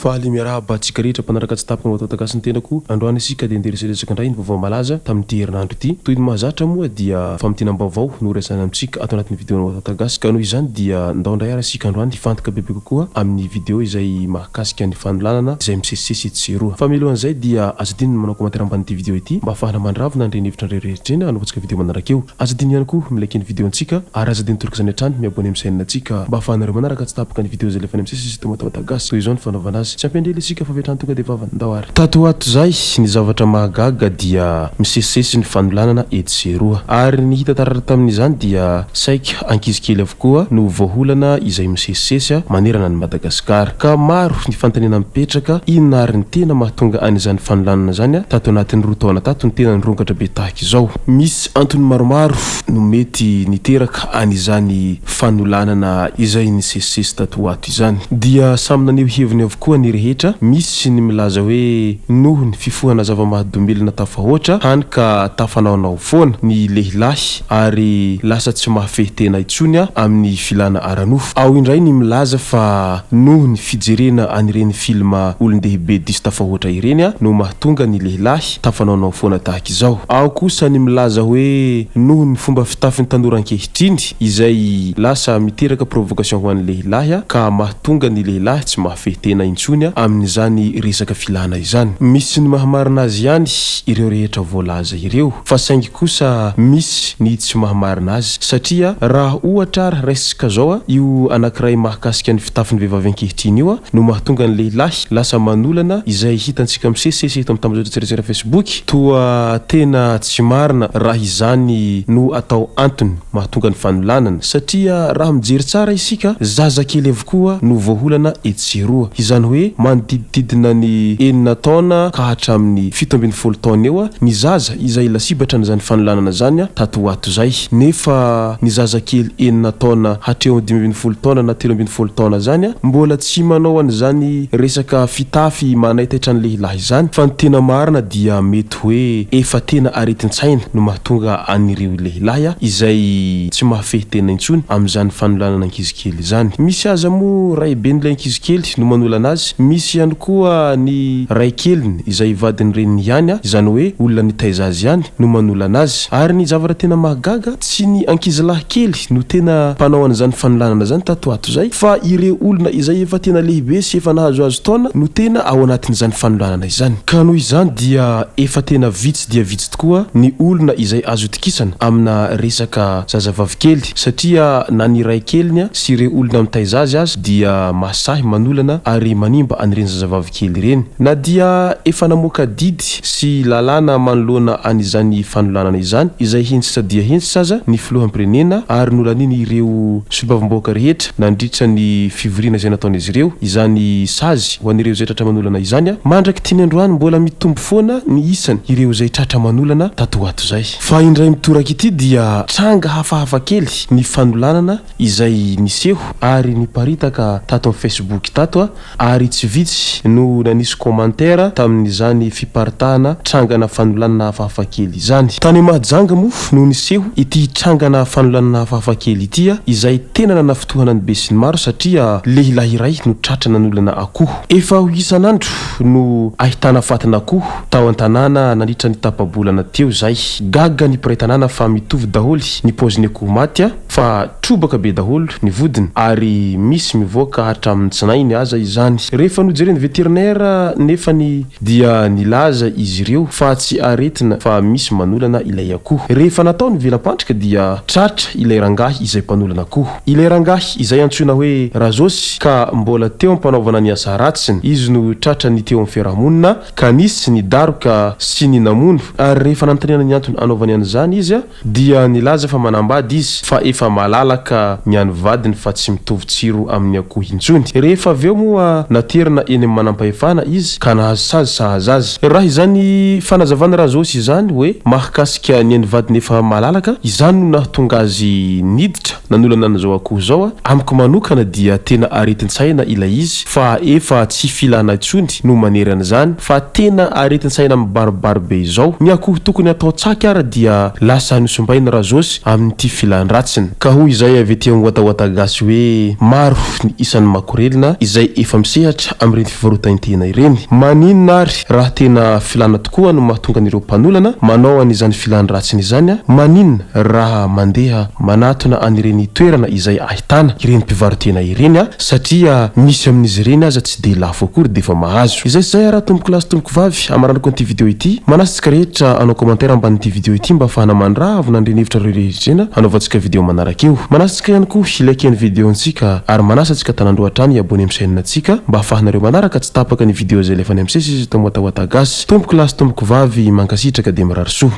Faly miarahaba antsika rehetra mpanaraka tsy tapaka ny Vato Gasy ny tenako. Androany isika dia andeha hiresadresaka indray ny vaovao malaza tamin'ity herinandro ity. Toy ny mahazatra moa dia famintinam-baovao no horesahina amintsika ato anatin'ny video ny Vato Gasy. Ka noho izany dia ndao indray ary isika androany hifantoka bebe kokoa amin'ny video izay mahakasika ny fanolanana izay misesisesy etsy sy eroa. Fa mialohan'izay dia aza adino ny manao commentaire ambanin'ity video ity mba ahafahana mandravona an'ireny hevitra an'ireo rehetra ireny hanaovantsika video manaraka eo. Aza adino ihany koa mi-like ny video antsika ary aza adino toraka izany hatrany mi-abonner amin'ny chaîne antsika mba ahafahanareo manaraka tsy tapaka ny video izay alefanay misesy eto Madagasy. Toy izao ny fanaovana azy. Tsy ampiandry ela isika fa avy hatrany tonga dia vavany. Ndao ary. Tato ho ato izay, ny zavatra mahagaga dia misesisesy ny fanolanana etsy sy eroa. Ary ny hita taratra tamin'izany dia saika ankizy kely avokoa no voaholana izay misesisesy manerana an'i Madagasikara. Ka maro ny fanontaniana mipetraka, inona ary ny tena mahatonga an'izany fanolanana izany tato anatin'ny roa taona tato no tena nirongatra be tahaka izao? Misy antony maromaro no mety niteraka an'izany fanolanana izay nisesisesy tato ho ato izany. Dia samy naneho heviny avokoa ny rehetra, misy ny milaza hoe noho ny fifohana zava-mahadomelina tafahoatra, hany ka tafanaonao foana ny lehilahy ary lasa tsy mahafehy tena intsony amin'ny filana ara-nofo. Ao indray ny milaza fa noho ny fijerena an'ireny film olon-dehibe diso tafahoatra ireny no mahatonga ny lehilahy tafanaonao foana tahaka izao. Ao kosa ny milaza hoe noho ny fomba fitafin'ny tanora ankehitriny izay lasa miteraka provocation ho an'ny lehilahy ka mahatonga ny lehilahy tsy mahafehy tena intsony amin'izany resaka filana izany. Misy ny mahamarina azy ihany ireo rehetra voalaza ireo fa saingy kosa misy ny tsy mahamarina azy satria raha ohatra ary raisintsika zao io anakiray mahakasika ny fitafin'ny vehivavy ankehitriny io no mahatonga ny lehilahy lasa manolana izay hitantsika misesisesy eto amin'ny tambajotran-tserasera Facebook toa tena tsy marina raha izany no atao antony mahatonga ny fanolanana satria raha mijery tsara isika zazakely avokoa no voaholana etsy sy eroa izany hoe manodidididina ny enina taona ka hatramin'ny 17 taona eo ny zaza izay lasibatra an'izany fanolanana izany tato ho ato izay nefa ny zazakely enina taona hatreo 15 taona na 13 taona izany mbola tsy manao an'izany resaka fitafy manaitaitra ny lehilahy izany fa ny tena marina dia mety hoe efa tena aretin-tsaina no mahatonga an'ireo lehilahy izay tsy mahafehy tena intsony amin'izany fanolanana ankizy kely izany. Misy aza moa raiben'ilay ankizy kely no manolana azy, misy ihany koa ny raikeliny izay vadin'ny reniny ihany, izany hoe olona nitaiza azy ihany no manolana azy. Ary ny zavatra tena mahagaga, tsy ny ankizilahy kely no tena mpanao an'izany fanolanana izany tato ato izay fa ireo olona izay efa tena lehibe sy efa nahazoazo taona no tena ao anatin'izany fanolanana izany. Ka noho izany dia efa tena vitsy dia vitsy tokoa ny olona izay azo itokisana amina resaka zazavavikely satria na ny raikeliny sy ireo olona mitaiza azy aza dia mahasahy manolana ary manimba an'ireny zazavavikely ireny. Na dia efa namoaka didy sy lalàna manoloana an'izany fanolanana izany izay hentitra dia hentitra aza ny filoham-pirenena ary nolaniany ireo solombavambahoaka rehetra nandritra ny fivoriana izay nataon'izy ireo izany sazy ho an'ireo izay tratra manolana izany mandrak'ity ny androany mbola mitombo foana ny isan ireo izay tratra manolana tato ho ato izay. Fa indray mitoraka ity dia tranga hafahafa kely ny fanolanana izay niseho ary niparitaka tato amin'ny Facebook tato ary tsy vitsy no nanisy commentaire tamin'izany fiparitahana trangana fanolanana hafahafa kely izany. Tany Mahajanga moa no niseho ity trangana fanolanana hafahafa kely ity izay tena nanafintohana ny besinimaro satria lehilahy iray no tratra nanolana akoho. Efa ho isan'andro no ahitana fatin'akoho tao an-tanàna nandritra ny tapa-bolana teo izay. Gaga ny mpiray tanàna fa mitovy daholo ny paozin'ny akoho maty fa trobaka be daholo ny vodiny ary misy mivoaka hatramin'ny tsinainy aza izany. Rehefa nojeren'ny vétérinaire nefa ny dia nilaza izy ireo fa tsy aretina fa misy manolana ilay akoho. Rehefa natao ny vela-pandrika dia tratra ilay rangahy izay mpanolana akoho. Ilay rangahy izay antsoina hoe Razosy ka mbola teo am-panaovana ny asa ratsiny izy no tratra ny teo amin'ny fiarahamonina ka nisy nidaroka sy ny namono ary rehefa nanontaniana ny antony anaovany an'izany izy dia nilaza fa manambady izy fa efa malalaka ny an'ny vadiny fa tsy mitovy tsiro amin'ny akoho intsony. Rehefa avy eo moa naterina eny amin'ny manampahefana izy ka nahazo sazy sahaza azy. Raha izany fanazavana Razosy izany hoe mahakasika ny an'ny vadiny efa malalaka, izany no nahatonga azy niditra nanolana an'izao akoho izao. Amiko manokana dia tena aretin-tsaina ilay izy fa efa tsy filana intsony no manery an'izany fa tena aretin-tsaina mibaribary be izao. Ny akoho tokony atao tsaky ara dia lasa nosimbain'i Razosy amin'ity filan-dratsiny. Ka hoy izay avy ety Angoatahoata gasy hoe maro ny isan'ny makorelina izay efa misehatra. misehatra amin'ireny fivarotan-tena ireny. Maninona ary raha tena filana tokoa no mahatonga an'ireo mpanolana manao an'izany filany ratsiny izany? Maninona raha mandeha manatona an'ireny toerana izay ahitana ireny mpivaro-tena ireny satria misy amin'izy ireny aza tsy dia lafo akory dia efa mahazo. Izay sy izay ara tompoko lahy sy tompoko vavy, amaranako an'ity video ity. Manasa antsika rehetra hanao commentaire ambanin'ity video ity mba ahafahana mandravona an'ireny hevitra ireo rehetra ireny hanaovantsika video manaraka eo. Manasa antsika ihany koa hi-like ny video ntsika ary manasa antsika tanandroa hatrany hi-abonner amin'ny chaîne ntsika mba ahafahanareo manaraka tsy tapaka ny video izay alefan'ny misesy eto Watawata Gasy. Tompoko lahy sy tompoko vavy, mankasitraka dia mirary soa.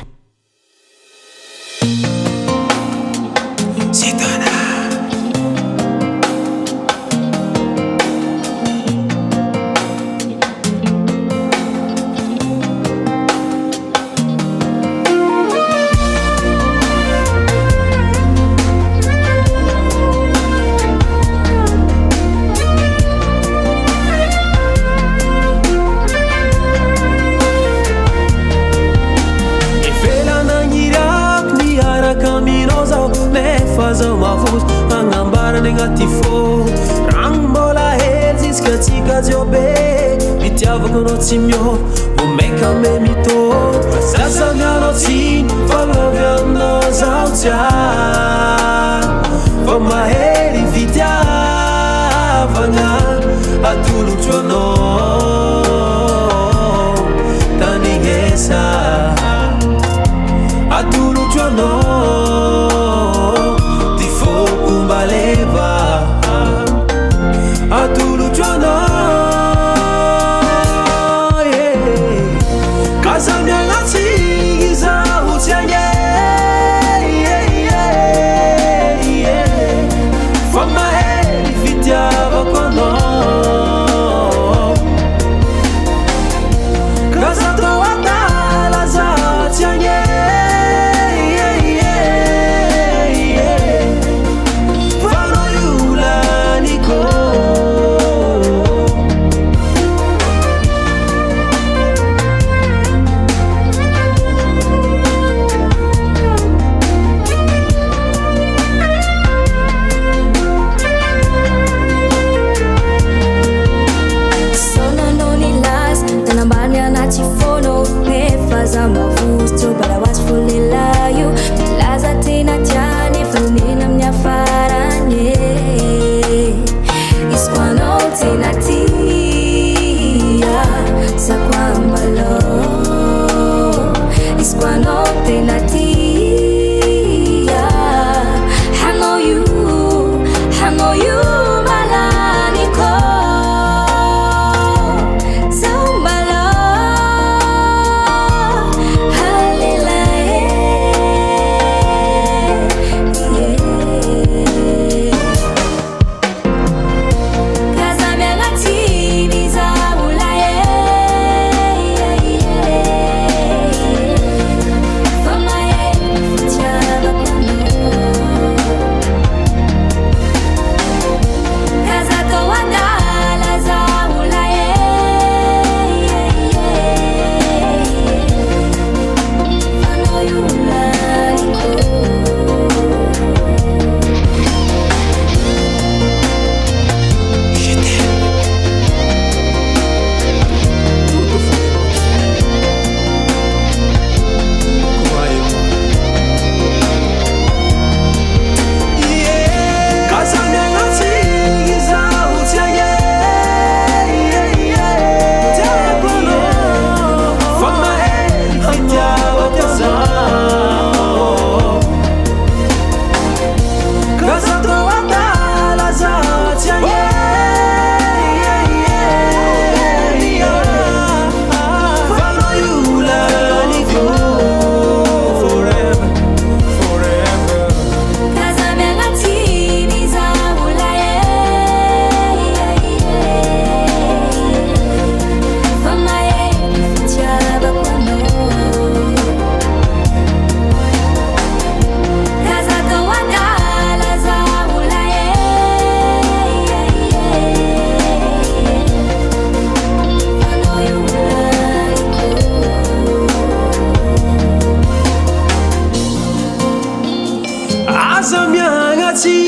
Aza miagnatsy,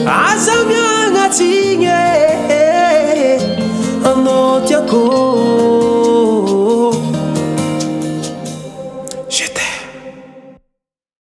aza miagnatsy e. Anao tiako. Je t'aime.